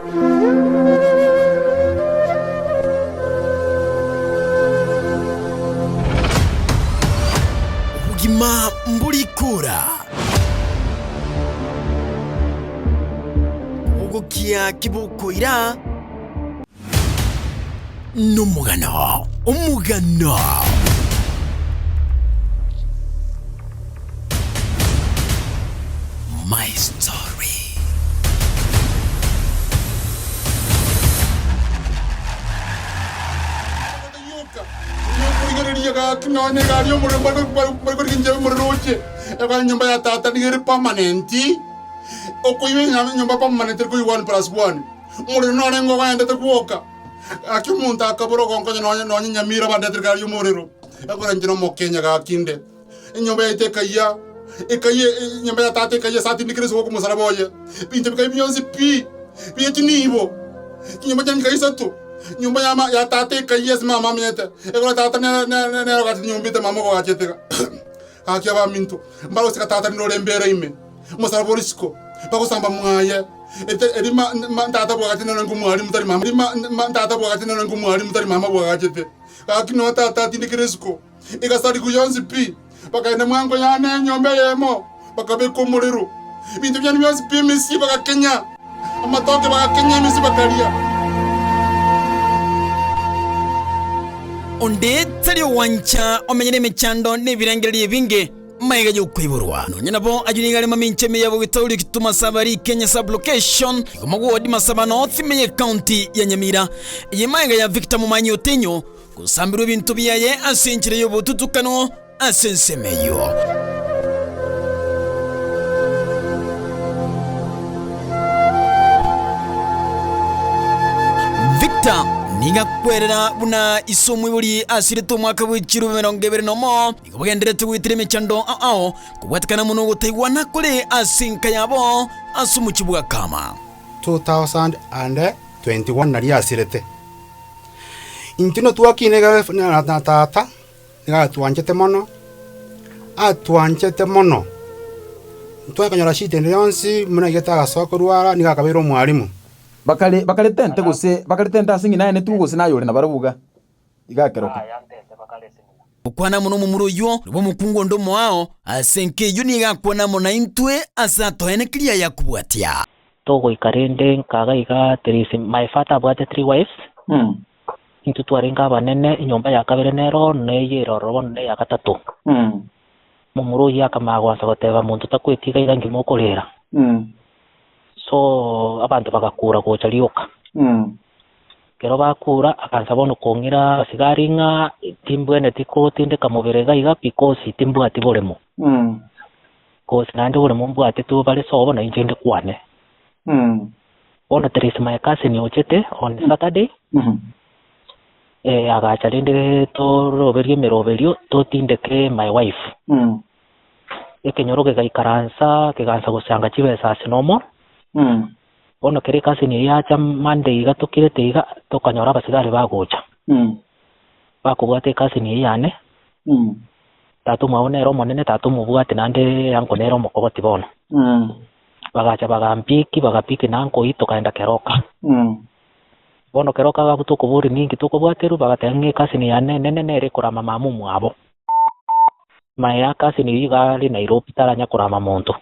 Obogima mbori kora. Ogokia kibokoira nomogano omogano. My story. Rigereria gaki nonya egari y'omorero mbare korigia inche omorero oche, egari enyomba ya tata nigo ere permanent, okoiba enyomba permanent eri koi one plus one. Omorero norenge ogendete gwoka, gaki omonto akabora ogonkonya nonya nonya Nyamira bandetere egari y'omorero, ekero inche nomokenya gaki inde. Enyomba yaito ekayia, ekayia enyomba ya tata ekayia ase atindekire ase omosaraba oye. Ebinto bikayia bionsi pi, bie chinibo, chinyomba chiane chikayia isato, enyomba ya ma ya tata ekayia ase mama amenyete, ekero tata nere nere nere ogachete nyomba ete mama ogachete iga. Gaki abaminto, mbare gosika tata rinde ore embera ime, omosaraba ore isiko, bagosamba mwaye, ete eri ma ma tata bwagachete nere onge omwalimu tari mama, eri ma ma tata bwagachete nere onge omwalimu tari mama bwagachete. Gaki nonya tata atindekire isiko. Egasarigwa yonsi pi, bakagenda mwango yane enyomba eyemo, bakabeka omorero. Ebinto biane bionsi pi emesie bagakenya, amatoke bagakenya emesie bakaria. Onde tari ogwancha omenyere emechando na ebirengererio ebinge magega y'okoiborwa. Nonya nabo ayio nigo are mamincha ime ya Bogitorio Kituma Sabari Kenya Sub-Location, Igoma Ward, Masaba North, ime y'Ecounty ya Nyamira. Eye magega ya Victor Momanyi Otenyo Gosambirwe ebinto biaye ase enchera y'obotutukano ase ensemo eyio. Victor nigo akwerera buna ise omoibori asirete omwaka bwe chirubi 21 nigo bagendererete goetera emechando ao ao kobwatekana mono ogotaigwana kore ase enka yabo ase omochie bwa Kama. 2021 naria asirete. Intwe notwakine na tata, nigo atwanchete mono, atwanchete mono, ntwakonyora shida ende yonsi buna aigete agasoa korwara nigo akabeire omwalimu. Bakare bakarete ente gose bakarete ente ase ng'ina aye gose naye ore nabarabwo iga iga akeroka. Gokwana amo nomomura oyio, nobe omokungu onde omoao, ase enka eyio nigo akwana amo naintwe ase atoenekeria ayakobwatia. Togoika rende nkaga iga there is my father abwate three wives, intwe twarenge abanene, enyomba ya kabere nero na eye ere ororo bono neya gatato. Momura oyio akamanya goansa goteba monto takweti iga iga ngima okorera. So abanto bagakura gocha rioka. Ekero bakura agansa bono kong'ira abasigari ng'a timbwenereti gotindeka mobere iga iga because timbwati boremo. Gose naende oboremo mbwatete bare sobo na inche inde kwane. Bono there is my cousin ochete on Saturday, agacha rende toroberie emeroberio totindeke my wife. Ekenyoro kegaikaransa kegansa gosanga chibesa ase nomo. Bono kera ecousin eyio yacha Monday iga tokirete iga, tokanyora abasigari bagocha. Bakobwata ecousin eyio yane. Tata omwabo nere omonene, tata omobwati naende uncle nere omokogoti bono. Bagacha bagampiki, bagapiki na uncle oyio tokaenda keroka. Bono keroka abwo tokoboria ninki tokobwaterwa, bagateba ng'a ecousin yane enene nere ekorama mama omwabo. My cousin oyio iga are Nairobi taranya korama monto.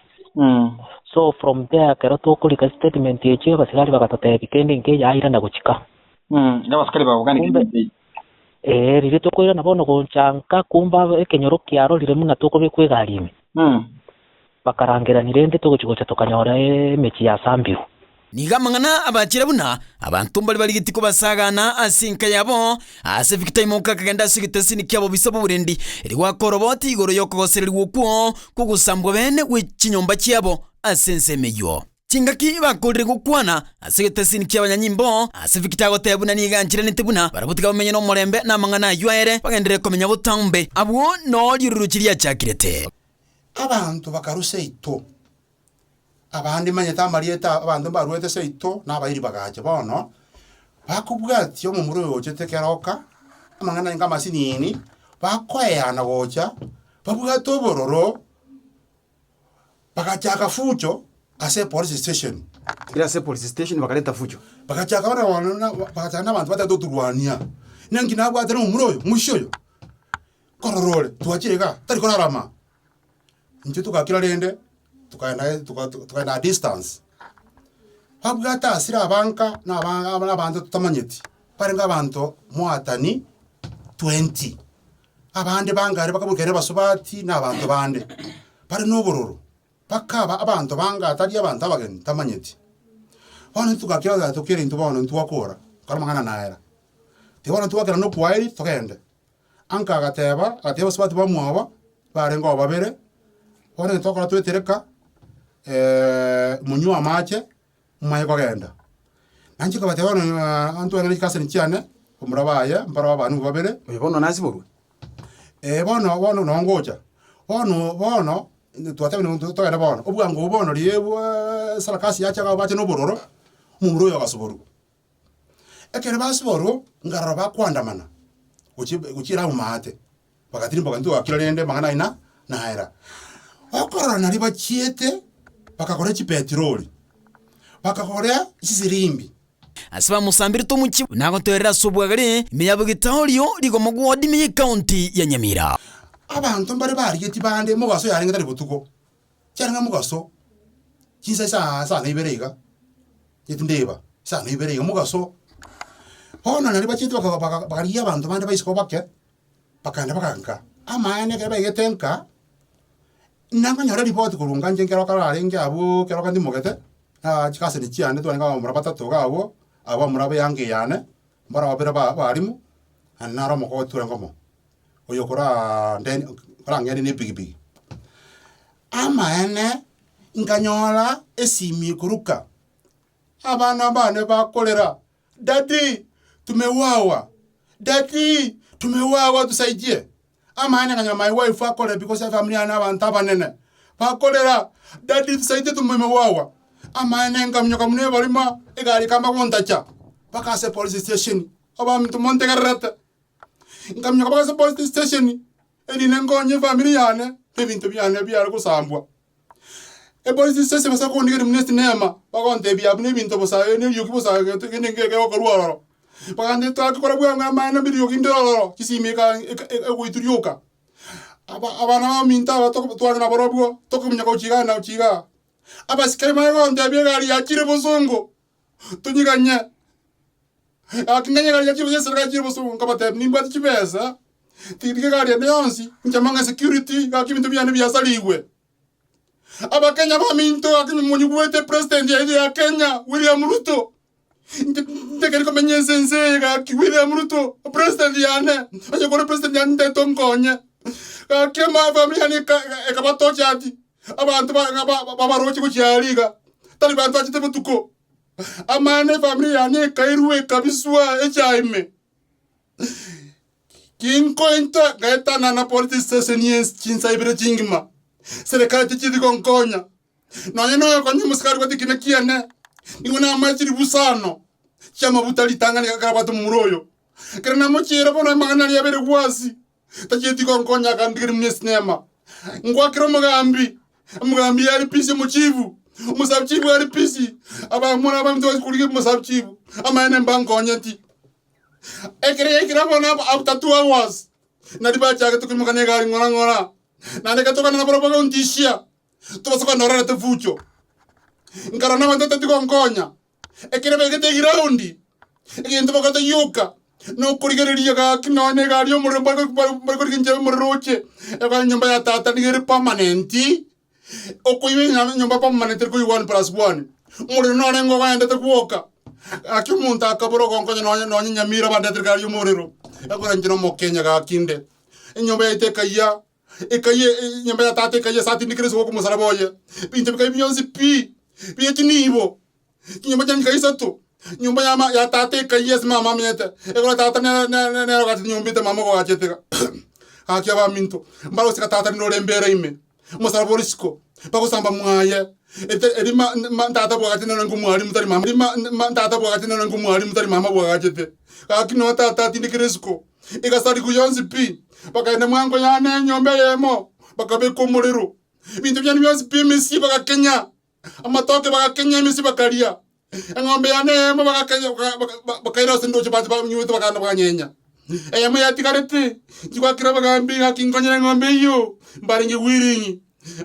So from there ekero tokorika statement echio abasigari bagatotebia kende inke yairana gochika. Abasikari bagokania Kumbe kende inke. Ee, riria tokoirana bono gocha nka, kumbe ekenyoro kiarorire buna tokobekwa egari ime. Bakarangerania rende togochia gocha tokanyora emechie ya Sambirwe. Nigo amang'ana abachire buna abanto mbare barigetie kobasagana ase enka yabo. Ase Victor Imoka akagenda ase egetesini ki'abobisa b'oborendi, erio goaka oroboti igoro y'okogosererigwa okwo kw'ogosambwa bene gwe chinyomba chiabo ase ensemo eyio. Chingaki bakorire gokwana ase egetesini ki'abanyanyimbo, ase Victor agoteba buna nigo ancheranete buna barabwo tiga bamenye nomorembe na amang'ana ayio aere bagenderere komenya botambe. Abwo noo riruruche riachakirete. Abanto bakarwa seito, abande manyete amarieta abanto mbaruete seito na abairi bagacha. Bono, bakobwatia omomura oyo ochete keroka, amang'ana aye nk'amasinini, bakoeyana gocha, babwate obororo. Bagachaka fucho. Ase epolice station. Ere ase epolice station bakareta fujo. Bagachaka bare bono na bagachaka na abanto batagete goturwania, naki nabwate na omomura oyo, omoisia oyo, nkorora ore, twachire igaa, tari korarama. Intwe togakira rende, tokaenda toka tokaenda a distance. Babwate asire abanka na aba na abanto totamanyeti, barenge abanto mwatani 20, abande bangare bakaboka ere abasubati na abanto bande, bare na obororo. Bakaba abanto bange atari abanto abageni tamanyeti. Bono intwe togakira togachaka tokere intwe bono intwakora, kora amang'ana naera. Tiga bono twakera na okwaeri togende. Anka agateba, agatebia abasubati bamwabo, barenge oo babere, bono intwe tokora twetereka, monywe amache, momanye kogenda. Nainche nkabatebia bono ng'a ntware ne chikaseni chiane, bamura baye, mbaro abana babere. Oyo bono nasiborwe. Eh, bono bono noo ngocha, bono bono twatebire togende bono, obwango obo bono riria bwaaaa sarakasi yacha iga bache na obororo, omomura oyo agasuborwa. Ekero basuborwa, nkarora bakoandamana gochia gochia ere maate, bagatirimboka intwe togakira rende amang'ana aye na naera. Okorora naria bachiete, bakagora chipetroli, bakagora chisirimbi. Ase bamosambirete omochie nagotoerera ase obwagare ime ya Bogitaorio, rigoma gwodi ime y'Ekaunti ya Nyamira. Abanto mbare barigetie bande mogaso yarenge tari botuko, chiarenge mogaso chinsa isaa isano na ibere iga, inche tindeba, isano na ibere iga mogaso. Bono naria bachiete baka baka bakarigia abanto bande ba isiko bake, bakaenda baka nka, amaene ekero baigete nka, Nakonyora ripoti korwa nka inche nkero kare arenge abwo kero ndimogete, chikaseni chiane twarenge abamura batato iga abwo, abwo abamura ba eanga eyane, mbaro babere ba abalimu, naende naro omokogoti twarenge omo, oyo okoraa ndeni korang'ende na epikipiki. Amaene, nkanyora esimi ekoruka, abana bane bakorera. Daddy, tumeuawa! Daddy, tumeuawa tusaidie! Amaene nganyora my wife akorera because efamily yane abanto abanene bakorera, Daddy tusaidie tumeuawa! Amaene nkaminyoka buna ebarima, egari ekamba gontacha mpaka ase police station, abanto montegererete. Nkaminyoka mpaka ase police station, erinde nkonye efamily yane, na ebinto biane biare gosambwa. Epolice station basa kondigeria buna esinema, bagontebia buna ebinto bosa na eriogi bosa egento kende nkere kegokorwa ororo. Bagantebia twakora bwango amaene na eriogi ndire ororo, chisimi eka eka egoitwa rioka. Aba abana baminto aba toko tware nabarobwo, tokominyoka gochia igaa na gochia igaa. Abasikari baye gontebia egari yachire bosongo, tonyiganye, gaki nganye egari yachire bosongo eserikari yachire bosongo, nkabatebia nimbwate chibesa, tiga egari ende yonsi, inche mang'e security, gaki ebinto biane biasarigwe. Abakenya baminto gaki monyigwete president yaito ya Kenya William Ruto, inche ntekeri komenya ense ense eye gaki William Ruto president yane, onye kore president yane ntagete onkonye. Gaki ama family yane eka ekaba tortured, abanto ba ba babaroche gochia aria iga, tari banto bachete botuko. Amaene efamily yane ekairwa ekabiswa echaime ime. Ginkointa ngaetanana police station ye chinsa ibere chingima, serikali tichiri gonkonya, nonye noyokonya omosikari bwate ekina kiane, nigo namae chiribu isano chi'amabuta ritang'ani ekero abwate omomura oyo. Ekero namochiera bono amang'ana aria abere gwasi, tachieti gonkonya akandigeria buna esinema. Ngwakera omogambi, omogambi are busy omochifu, omosabuchifu are busy, abamura abanto bonsi korigia omosabuchifu, amaene mbankonyeti. Ekero yaikire bono after 2 hours, nari bachagete koimoka na egari ng'ora ng'ora, naende ekero tokogenda nabarabwo bagontishia, tobasa kogenda ororete fujo. Nkarora na abanto batati gonkonya, ekero baigete eground, egento bakorete gioka, na okorigereria gaki nonya na egari ya omorero mbare mbare korigia inche omorero oche, ekero enyomba ya tata nigo ere permanent, okoiba enyomba permanent eri koigwa one plus one, omorero norenge ogoendete gwoka, gaki omonto akabora ogonkonya nonye nonye nyamira bandetere egari ya omorero, ekero inche na omokenya gaki inde, enyomba yaito ekayia, ekayia enyomba ya tata ekayia ase atindekire ase omosaraba oye, ebinto bikayia bionsi pi, bie chinibo, chinyomba chiane chikayia isato, enyomba ya ma ya tata ekayia ase mama amenyete, ekero tata nere nere nere ogachete nyomba ete mama ogachete iga, gaki abaminto, mbare gosika tata rinde ore embera ime. Omosaraba ore isiko, bagosamba mwaye, ete eri ma ma tata bwagachete nere onge omwalimu tari mama eri ma ma tata bwagachete nere onge omwalimu tari mama bwagachete. Gaki noo tata atindekire isiko, egasariku yonsi pi, bakaenda mwango yane enyomba eyemo, bakabeka omorero, ebinto biane bionsi pi emesie bagakenya. Amatoke bagakenya emesi bakaria. Eng'ombe yane eyemo bagakenya bakaira ase ndoche bache banywete bakagenda bakanyenya. Eyemo yatigarete, nchigwakera abagambi ng'aki nkonyere eng'ombe eyio, mbarenge willing.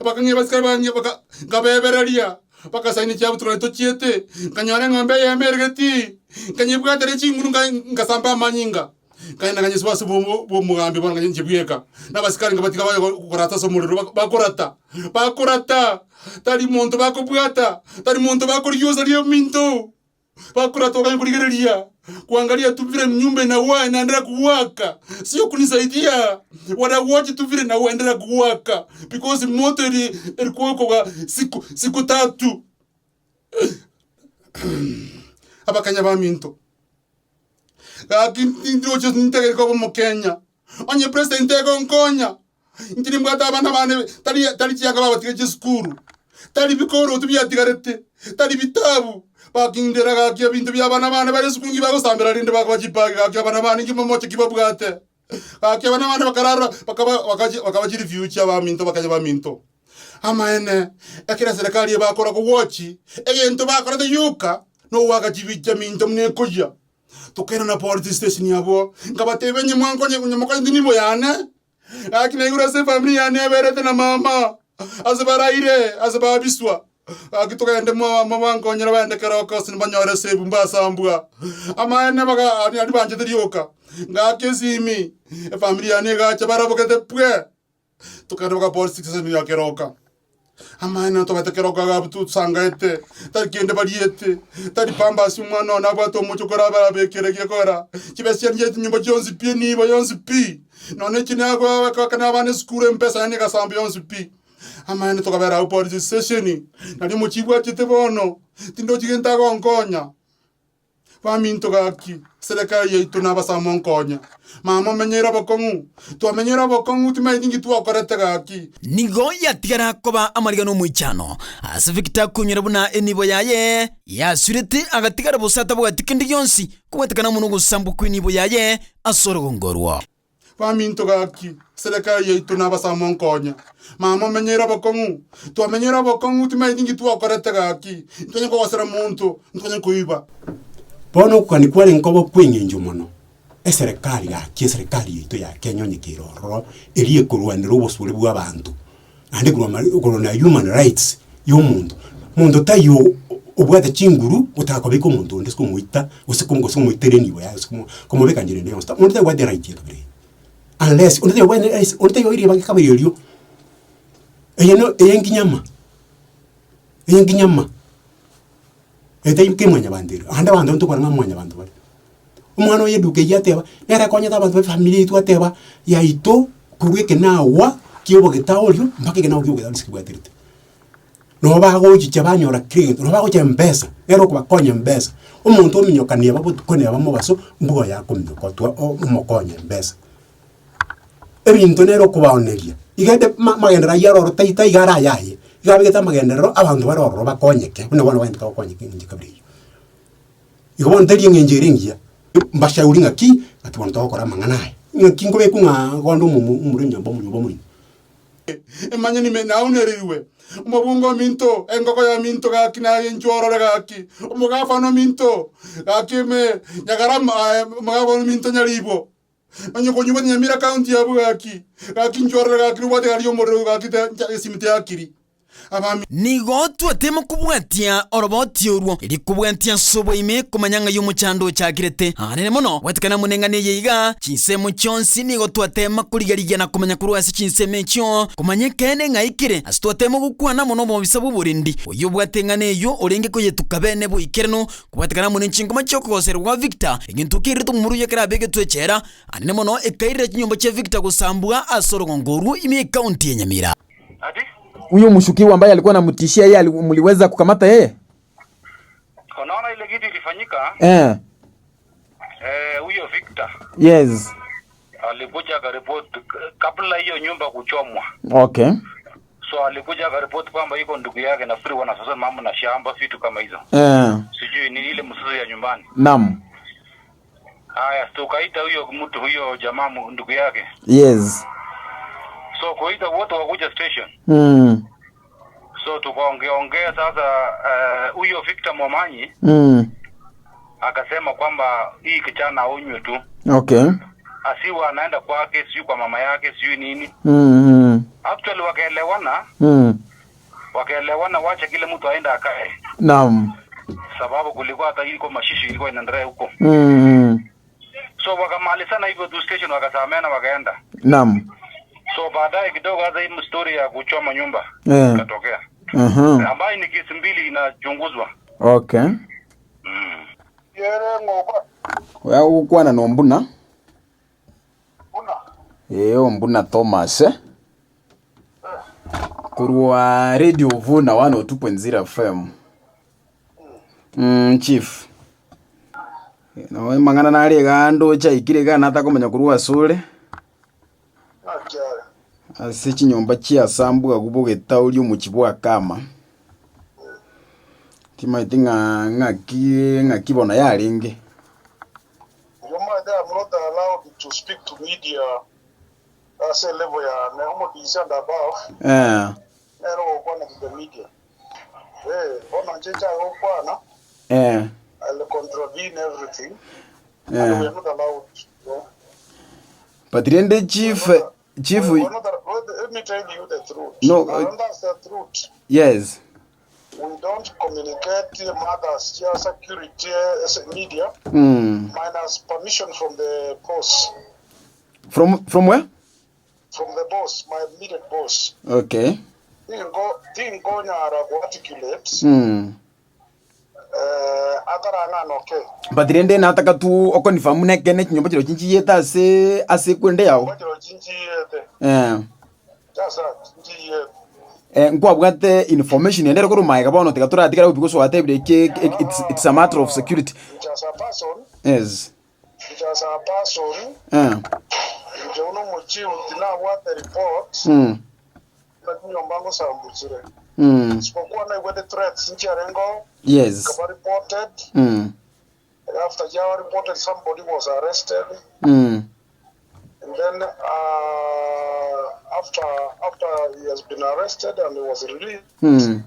Bakang'ea abasikari bakang'ea baka nkabebereria, bakasaina chiabo tokare tochiete, nkanyora eng'ombe eyemo ere getii, nkanyebwata ne chinguru nka nkasamba amanyinga. Nkaenda nkanyesibwa ase obo bw'omogambi bono nkanywa inche bweka, na abasikari nkabatiga baye korata ase omorero bako bakorata, bakorata, tari monto bakobwata, tari monto bakorigia osaria ominto, bakorata bakanya korigereria, kuangalia tu vile nyumba inawa inaendelea kuwaka, sio kunisaidia, wana watch tu vile inaendelea kuwaka because moto ili ilikuwa kwa siku siku tatu. Abakenya baminto. Gaki nindoche nintagete koba omokenya, onye president egonkonya, inche nimbwate abana bane tari tari chianga bagatiga chisukuru, tari bikoroto biatigarete, tari bitabu, bakindera gaki ebinto bia abana bane bare esukuru nki bagosambera rende bakoba chibag gaki abana bane inki momoche ki babwate. Gaki abana bane bakarara bakaba bakachi bakaba chirifuji abaminto bakanya baminto. Amaene, ekero eserekari ebakora kogochi, egento bakorete gioka, nogoaka chibicha minto buna ekoyia. Tokairana police station abwo, nkabatebia onye mwankonye onye mokonyete nibo yane, gaki naigure ase efamiri yane eberete na mama, ase baraire, ase babiswa, gaki togende mwa mwabankonyera baende keroka gose nibanyore esebu mbasambwa. Amaene baga aria banchete rioka, ngaka esimi, efamiri yane egacha barabogete pwe. Tokagenda mpaka police station ya Keroka. Amaene tobete Keroka iga abwo tosangaete, tari kende bariete, tari pampers omwana one abwate omochokoro abarabekere gekogera chibesa chiane chia chinyomba chionsi pi enibo yonsi pi, nonya echi nagoakana abana esukuru empesa yane egasamba yonsi pi. Amaene tokabera abwo police station, nario omochibu achete bono, tindochi gento agonkonya. Baminto gaki, serikali yaito nabasame onkonya. Mama omenyeire obokong'u, twamenyeire obokong'u timaeti inki twakorete gaki. Nigo yatigara koba amariga nomoichano ase Victor akonyora buna enibo yaye yasurete agatigara bosa atabwati kende gionsi kobwatekana amo nogosambwa kw'enibo yaye ase orogongo orwo. Baminto gaki, serikali yaito nabasame onkonya. Mama omenyeire obokong'u, twamenyeire obokong'u timaeti inki twakorete gaki, ntitwanya kogosera monto, ntitwanya koiba. Bono okogania kwarenge koba okw'engencho mono, eserekari gaki eserekari yaito ya Kenya onye kere ororo, eria ekorwanera obosore bw'abanto, naende korwa mari korwa human rights ya omonto, monto taiyo obwate chinguru otaka kobeka omonto onde ase komoita gose ko gose komoitera enibo yaye gose komo komobeka nchera ende yonsi ta, monto tabwati right ya kabere eyio, unless onde tabwati rights onde taiyo ribaga kabere erio, eye no eye nkinyama, eye nkinyama, etari ki mwanyabanto ere, ande abanto ntokora ng'a mwanyabanto bare. Omwana oye eduka eyio ateba, nere akonyete abanto ba efamiri yaito ateba, yaito korwa ekenawa kia obogetaorio mpaka ekenawa kia obogetaorio sikebwaterete. Nabo bagochicha banyora kera egento, nabo bagocha mpesa, nere okobakonya mpesa. Omonto ominyoka neba botuko neba mobaso, mbuya akominyoka otwa omokonye mpesa. Ebinto nere okobaoneria, iga ende ma magenderero ayio aroro tai taiga are ayaye, iga abegete amagenderero abanto bare ororo bakonyeke, buna bono bagendete gokonyeka eng'encho kabere eyio. Igo bono teri eng'encho ere engiya, mbashauri ng'aki, ng'aki bono togokora amang'ana aya, ng'aki nkobekwa ng'a konde omomo omorwe nyomba omonyomba omoino. Emanye nime naunereirwe, omobunge ominto, engoko yaminto gaki naye inchuo orore gaki, omogafana ominto gaki ime Nyagarama aye omogafana ominto Nyaribo, onye konywa Nyamira county abwo gaki, gaki inchuo orore gaki nobwate gari y'omorero gaki te esimi teakiri. Abami. Nigo twatema kobwatia oroboti orwo, erio kobwatia ase oboime komanya ng'ai omochando ochakirete. Aanene mono, gwatikana amo neng'ana eye iga, chinsemo chionsi nigo twatema korigia-rigia na komanya korwa ase chinsemo echio, komanya ekeene ng'ai kere. Ase twatema gokwana amo nomobisa bw'oborendi, oyio obwate eng'ana eyio orenge koyetuka bene boikeranu, kobwatikana amo ne chingoma chi'okogoserwa gwa Victor, egento keirete omomura oyio ekero abegetwe echela. Anene mono ekairera chinyomba chia Victor gosambwa ase orogongo orwo ime y'Ekaunti ya Nyamira. Huyo mshukiwa ambaye alikuwa anamtishia yeye ali- mliweza kukamata yeye? Unaona ile kitu ilifanyika Eh, eh, huyo Victor yes. alikuja akaripoti kabla hiyo nyumba kuchomwa. Okay. So alikuja akaripoti kwamba iko ndugu yake nafikiri wanasasa mambo na shamba vitu kama hizo, Eh, sijui ni ile msusu ya nyumbani. naam. Haya, tukaita huyo mtu huyo jamaa mu- ndugu yake, Yes. so kuita wote wakuja station. Mm. So tukaongeongea sasa, huyo Victor Momanyi akasema kwamba hii kijana aonywe tu asiwe anaenda kwake, sijui kwa mama yake, sijui nini. Actually wakaelewana, wakaelewana, wacha kile mtu aende akae, sababu kulikuwa hata iko mashishi ilikuwa inaendelea huko. So wakamalizana hivyo tu station, wakasameana wakaenda. So baadaye kidogo hata hii story ya kuchoma nyumba ikatokea, ambayo ni kesi mbili inachunguzwa. Oya ogokwana na Ombuna. Ee Ombuna Thomas eh. Korwa Radio Vuna 102.0 FM. Chief. Noe amang'ana nare igaa ndoche aikire igaa natakomanya korwa ase ore. Ase chinyomba chiasambwa agwo bogetaoria omochie bwa Kama. Timaeti ng'a ng'aki ng'aki bono yarenge. Omanyete I'm not allowed to speak to media ase elevel yane, omodisi and above nere ogokwana to the media. Eh, bono inche nchake gokwana, I'll contravene everything and we are not allowed to. But rende chief chief We are not, let me tell you the truth. No, And that's the truth. Yes. We don't communicate matters here, security, as media, minus permission from the boss. From where? From the boss, my immediate boss. Tinkonyara ku articulate atarang'ana okay. But rende nataka tu okonfirm nekene chinyomba chiro chinchiyete ase ase ekwende yao. Chinyomba chiro chinchiyete. Sasa chinchiyete. Nkwabwate information ende ere korwa magega bono tiga toratigare gopi gose gwatebire eke it's a matter of security. Inche as a person, inche as a person, inche buna omochief tinabwate report, buna chinyomba ngosambuchire. Isipokuwa naigwete threats nchiarengeo, nkaba reported, after chiaba reported somebody was arrested, and then after after he has been arrested and he was released, and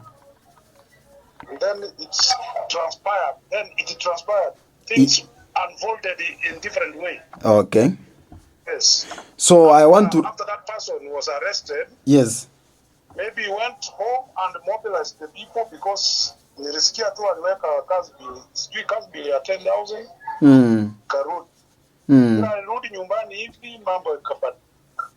then it's transpired, then it transpired, things unfolded in different way. Yes. So I want to After that person was arrested, maybe he went home and mobilized the people because nilisikia tu aliweka kazi bill, sijui kazi bill ya 10,000 karudi. Ila alirudi nyumbani hivi mambo ikabadilika.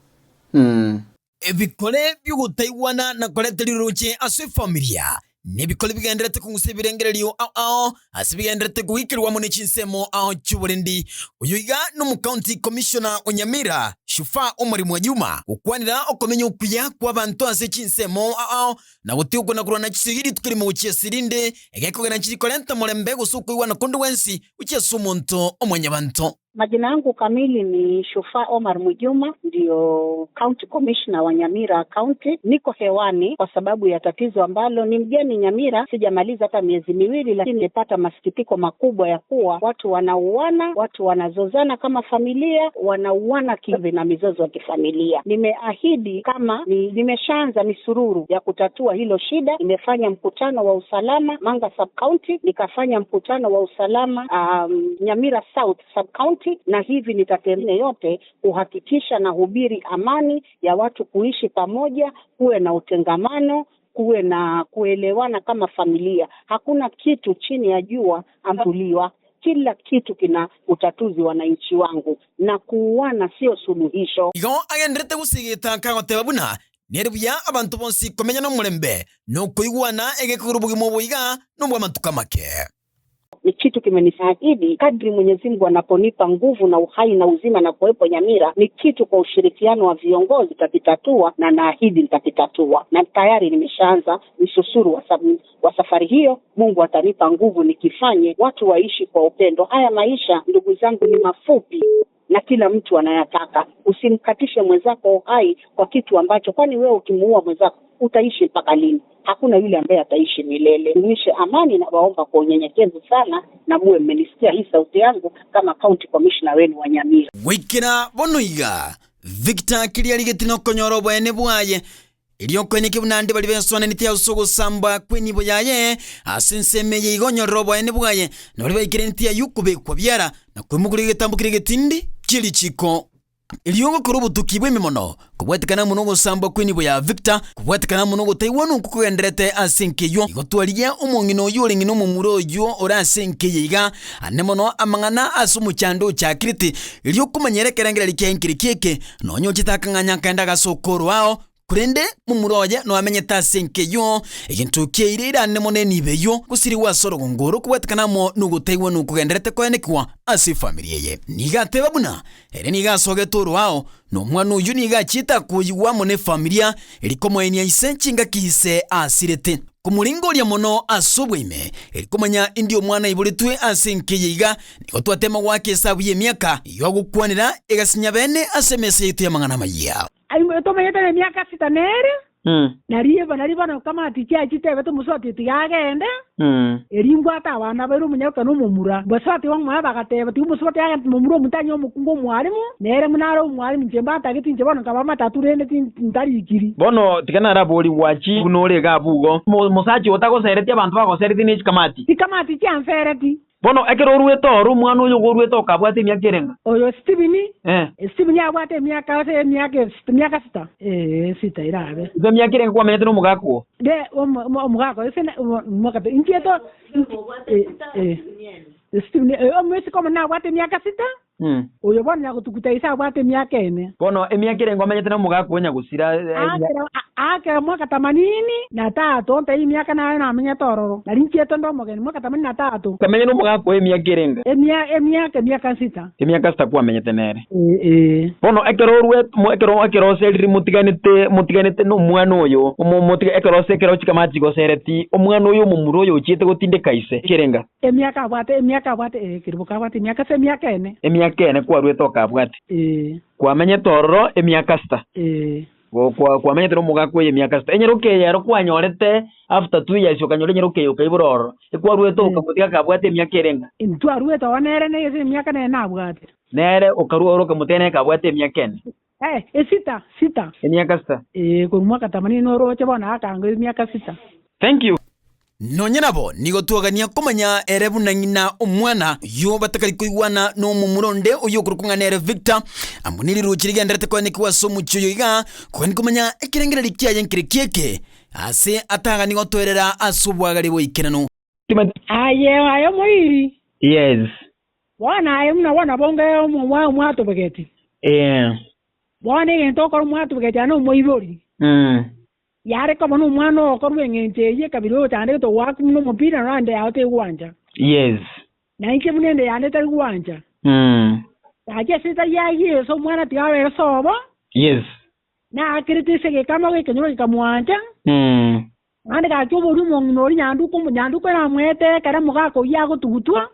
Ebikore bi'ogotaigwana na koreta riroche ase efamilia nebikore bigenderete kong'usa ebirengererio ao ao ase bigenderete goikerwa amo ne chinsemo ao chi'oborendi. Oyo iga nomocounty commissioner o Nyamira, Shufaa Omar Mwajuma, gokwanera okomenya okuya kw'abanto ase chinsemo ao ao na gotiga okona korwana chisegi rituko erimo gochia ase erinde, egekogera nchiri korenta omorembe gose okoigwana konde gwensi gochia ase omonto omwanyabanto. Majina yangu kamili ni Shufaa Omar Mwijuma, ndio County Commissioner wa Nyamira County. Niko hewani kwa sababu ya tatizo ambalo ni mgeni Nyamira, sijamaliza hata miezi miwili, lakini nimepata masikitiko makubwa ya kuwa watu wanauana, watu wanazozana kama familia, wanauana kivi na mizozo ya kifamilia. Nimeahidi kama ni, nimeshaanza misururu ya kutatua hilo shida. Nimefanya mkutano wa usalama Manga Sub County, nikafanya mkutano wa usalama Nyamira South Sub County, na hivi nitatembea yote kuhakikisha na hubiri amani ya watu kuishi pamoja, kuwe na utengamano, kuwe na kuelewana kama familia. Hakuna kitu chini ya jua ambacho kila kitu kina utatuzi, wananchi wangu, na kuuana sio suluhisho. Igo agenderete gosigeta kagoteba buna nere buya abanto bonsi komenya nomorembe nokoigwana egekogera obogima obo iga nobw'amatuko amake. Ni kitu kimenisaidi kadri Mwenyezi Mungu anaponipa nguvu na uhai na uzima na kuwepo Nyamira, ni kitu kwa ushirikiano wa viongozi nitakitatua, na naahidi nitakitatua, na tayari nimeshaanza msusuru wa safari hiyo. Mungu atanipa nguvu nikifanye, watu waishi kwa upendo. Haya maisha ndugu zangu ni mafupi na kila mtu anayataka. Usimkatishe mwenzako uhai kwa kitu ambacho, kwani wewe ukimuua mwenzako utaishi mpaka lini? Hakuna yule ambaye ataishi milele. Dumishe amani na waomba kwa unyenyekevu sana, na muwe mmenisikia hii sauti yangu kama county commissioner wenu wa Nyamira. Goikera bono iga, Victor kiria arigeti nokonyora oboene bwaye. Erio okoeneke buna ande baria besoananeti ase ogosambwa kw'enibo yaye ase ensemo eye igo onyorere oboene bwaye, na baria baikeraneti ayio kobekwa biara, na koimokeria egetambo keria egetindi kie richiiko. Erio ogokora obotuki bw'ememono, kobwatekana amo nogosambwa kw'enibo ya Victor, kobwatekana amo nogotaigwana okwo kogendererete ase enka eyio, igo twarigia omong'ina oyio ore ng'ina omomura oyio ore ase enka eye iga, ande mono amang'ana ase omochando ochakirete, erio okomanyera ekerengererio kiaye nkereki eke, Nonya ochete akang'anya akaenda agasoka oroao, korende momura oye noamenyete ase enka eyio, egento kiaire irane mono enibo eyio, gosirigwa ase orogongo oro kobwatekana amo nogotaigwa nokogenderete koenekigwa ase efamiri eye. Nigo ateba buna ere nigo asogete oroao, na omwana oyio nigo achiete akoyigwa amo nefamiria eri komoenia ise chingaki ise asirete. Komoringoria mono ase obweime, eri komanya indi omwana aiboretwe ase enka eye iga, Nigo twatema goaka esabu y'emiaka eyio agokwanera egasinya bene ase emesa yaito y'amang'ana amayia. Aye tomanyete nemiaka sita nere, na riba na riba nokamati chiachitebete omosubati tiga agende, erio mbwate abana baire omonyaroka na omomura. Basubati bamwabo bagateba, Tiga omosubati agende, momura omonto anywe omokungu omwalimu, nere buna are omwalimu, inche mbatagete inche bono nkaba amatatu rende ntarikiri. Bono tiga naraborigwe achi buna ore iga abwo igo. Omosacha oyo tagosereti abanto bagoseretie ne chikamati. Chikamati chiansereti. Bono ekero oruete oro, omwana oyo igo oruete okabwate emiaka erenga? Oyo Stephen, Stephen abwate emiaka ase emiaka emiaka sita. Ee, sita erabe. Igo emiaka erenga kwamenyete nomogaka oo? De, omogaka oyo ase omwaka inche to, eh, Stephen, omoiseke omonene abwate emiaka sita. Oyo bono nyagotuguta ise abwate emiaka ene. Bono emiaka erenga omenyete nomogaka oo nyagosira? Aakera mwaka tamanini na tato, ntebi emiaka naye namenyete ororo, nari nchiete nde omogeni, mwaka tamanini na tato. Okamenyete nomogaka oo emiaka erenga? Emiaka emiaka sita. Emiaka sita kwamenyete nere. Ee. Bono ekero orwete, ekero ekero oserire motiganete motiganete nomwana oyo, omo ekero ose ekero chikamati chigosereti, omwana oyo omomura oyo ochiete gotindeka ise, ekerenga. Emiaka abwate, emiaka abwate, ee, keriboka abwate emiaka ase emiaka ene. Emiaka ene kwaruete okabwate. Ee. Kwamenyete ororo emiaka sita. Ee. Kwa kwamenyete nomogaka oyo emiaka sita. Enyaroka eye ero kwanyorete after 2 years okanyora enyaroka eye okaibora ororo. Ekwaruete okamotiga akabwate emiaka erenga? Ntwaruete oo nere ne ase emiaka nere nabwate. Nere okarua oro okamotiga nere kabwate emiaka ene. Eh, esita, sita. Emiaka sita. Ee, korwa mwaka tamanini noroche bono akanga emiaka sita. Thank you. Nonya nabo nigo twagania komanya ere buna ng'ina omwana oyio batakari koigwana nomomura onde oyio okorokwa ng'a nere Victor, amo nerirochi rigendererete koenekigwa ase omochie oyo iga, kogania komanya ekerengererio kiaye nkereki eke, ase atagani gotoerera ase oboagare boikeranu. Aye, aye omoiri. Yes. Bono aye buna bono bonge omwatobegeti. Ee. Bono egento okora omwatobegeti aye nomoibori. Yare koba nomwana oo korwa engencho eyio ekabira oyochandegete ogoaka buna omopira nonya ende yao tegwancha. Yes. Na inche buna ende yane etari gwancha. Gaki ase etari ya Yeso omwana tiga abere sobo. Yes. Naakerete ase egekamo gekenyoro gekamwancha. Naende gaki oboria omong'ina oria nyanduko nyanduko namoete ekero omogaka oyio agotugutwa,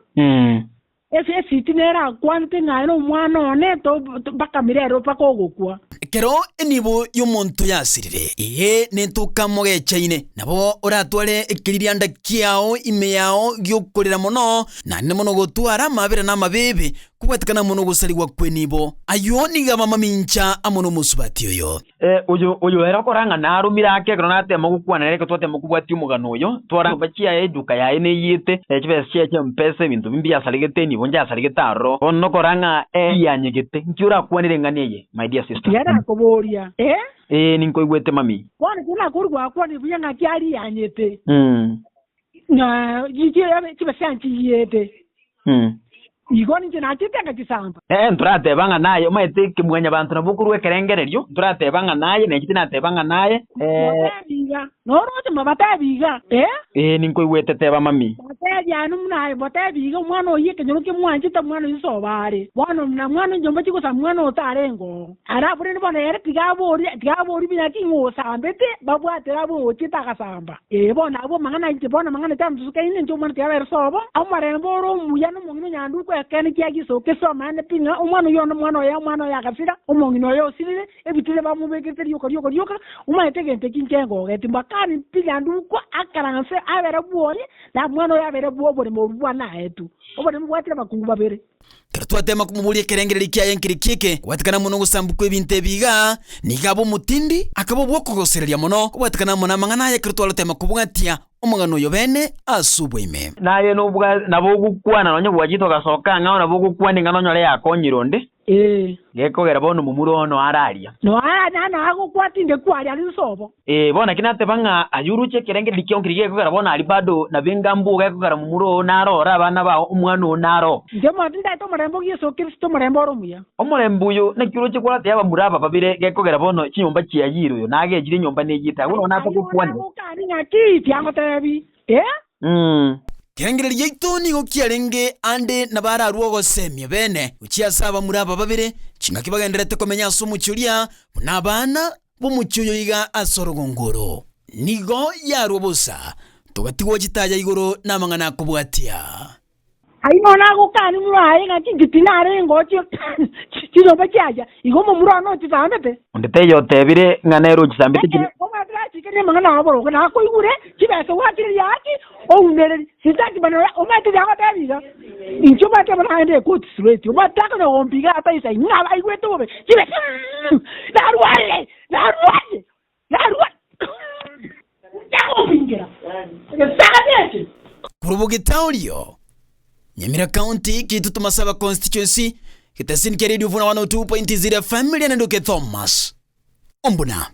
ase esiti nere akwanete ng'a aye nomwana one to mpaka mirere mpaka ogokwa. Ekero enibo y'omonto yasirire, eye nentoka mogechaine, nabo oratware ekeririanda kiao ime yao gi'okorera mono, naende mono gotwara amabera na amabeebe, kobwatekana amo nogosarigwa kw'enibo. Ayio nigo abe amamincha amo nomosubati oyo. Oyo oyo ere okora ng'a naromire ake ekero natema gokwana nere ekero twatema kobwatia omogano oyo, twara nyomba chiaye eduka yaye neyete, chibesa chiaye chia mpesa ebinto binde biasaregete nigo nchasaregete aroro. Bono nokora ng'a yanyegete, nki orakwanere eng'ana eye my dear sister? Tiga nakoboria, Ee? Ee, ninkoigwete mami. Bono ekero nakoria gwakwanire buya ng'aki aria yanyete, na chibesa nchiyiete. Igo ninche nachete ngachisamba. Ee, ntorateba ng'a naye, omanyete ekemwanyabanto nabo okorua ekerengererio, ntorateba ng'a naye, na inche tinateba ng'a naye. Motebi iga, noroche mobatebi iga, ee. Ee, ninkoigwete, teba mami. Motebi aye buna aye, motebi iga, omwana oyio ekenyoro kimwanchete, omwana oyio sobo are. Bono na mwana nyomba chigosamba mwana oyo tarenge oo. Alafu rende bono ere tiga aborie, tiga aborie buya ki ng'o osambete, babwatire abwo ochiete agasamba. Ee, bono abwo amang'ana inche bono amang'ana tantusukaine inche omwana tiga abere sobo, omorembe ore omuya na omong'ina onyanduko ekeene kia gisoke somane pi ng'a omwana oyio onde omwana oye omwana oye agasira, omong'ina oye osirire, ebitire bamobekerete rioka rioka rioka, omanyete egento eki inche ngogeti mbakani pi nyanduko akaranse abere bwoye, na omwana oye abere bwo oboremo obwo bwane aetwe. Oboremo bwatire abakungu babere. Ekero. Twatema komoboria ekerengererio kiaye nkeri kieke, kobwatekana amo nogosambu kw'ebinto ebi iga, nigo abe omotindi, akaba obw'okogosereria mono, kobwatekana amo namang'ana aya ekero twarotema kobwatia omogano oyo bene ase oboime. Naye nobwa nabo ogokwana nonya gwachete ogasoka ang'e ao nabo ogokwana ing'ana onyore yakonyire onde. Ee. Gekogera bono momura oo noare aria. Noare aria naagokwa tinde kwaria aria nsobo. Ee, bono naki nateba ng'a aye oroche ekerengererio kiao nkeria gekogera bono aria bado nabo engambu iga ekogera momura oo naro ore abana bao omwana oo naro. Inche mono tindaete omorembe o Yeso Kristo, omorembe ore omuya. Omorembe oyo naki oroche koratebia abamura aba babere gekogera bono chinyomba chiayire oyo nagechire enyomba neyete agwo nonya Aye natagokwanire. nagokani ng'aki tiagotebi, ee. Ekerengererio giaito nigo kiarenge ande nabararue ogosemia bene gochia ase abamura aba babere, chingaki bagendererete komenya ase omochie oria, buna abana b'omochie oyo iga ase orogongo oro. Nigo yarua bosa, togatigwa chitaya igoro namang'ana akobwatia. Ayio nonya nagokania momura aye ng'a inche tinarenge oo chinyomba chiaye, igo omomura one ochisambete. Onde taiyo otebire ng'a nere ochisambete chire. Omwete gachikire amang'ana ao boronge, nakoigure chibesa gwakire riaki ounereri, sitaki bana omwete riagotebia iga, inche omwete bono naende ekoti straight, omwete takonya gompiga ata isa ng'a aigwete bobe, chibesa narwarire, narwarire, narwarire, tagompingera, egesaga eke. Korwa Bogetaorio, Nyamira County, Kitutu Masaba Constituency, Getesini kia Radio Vuna 102.0 FM, Rianenduke Thomas Ombuna.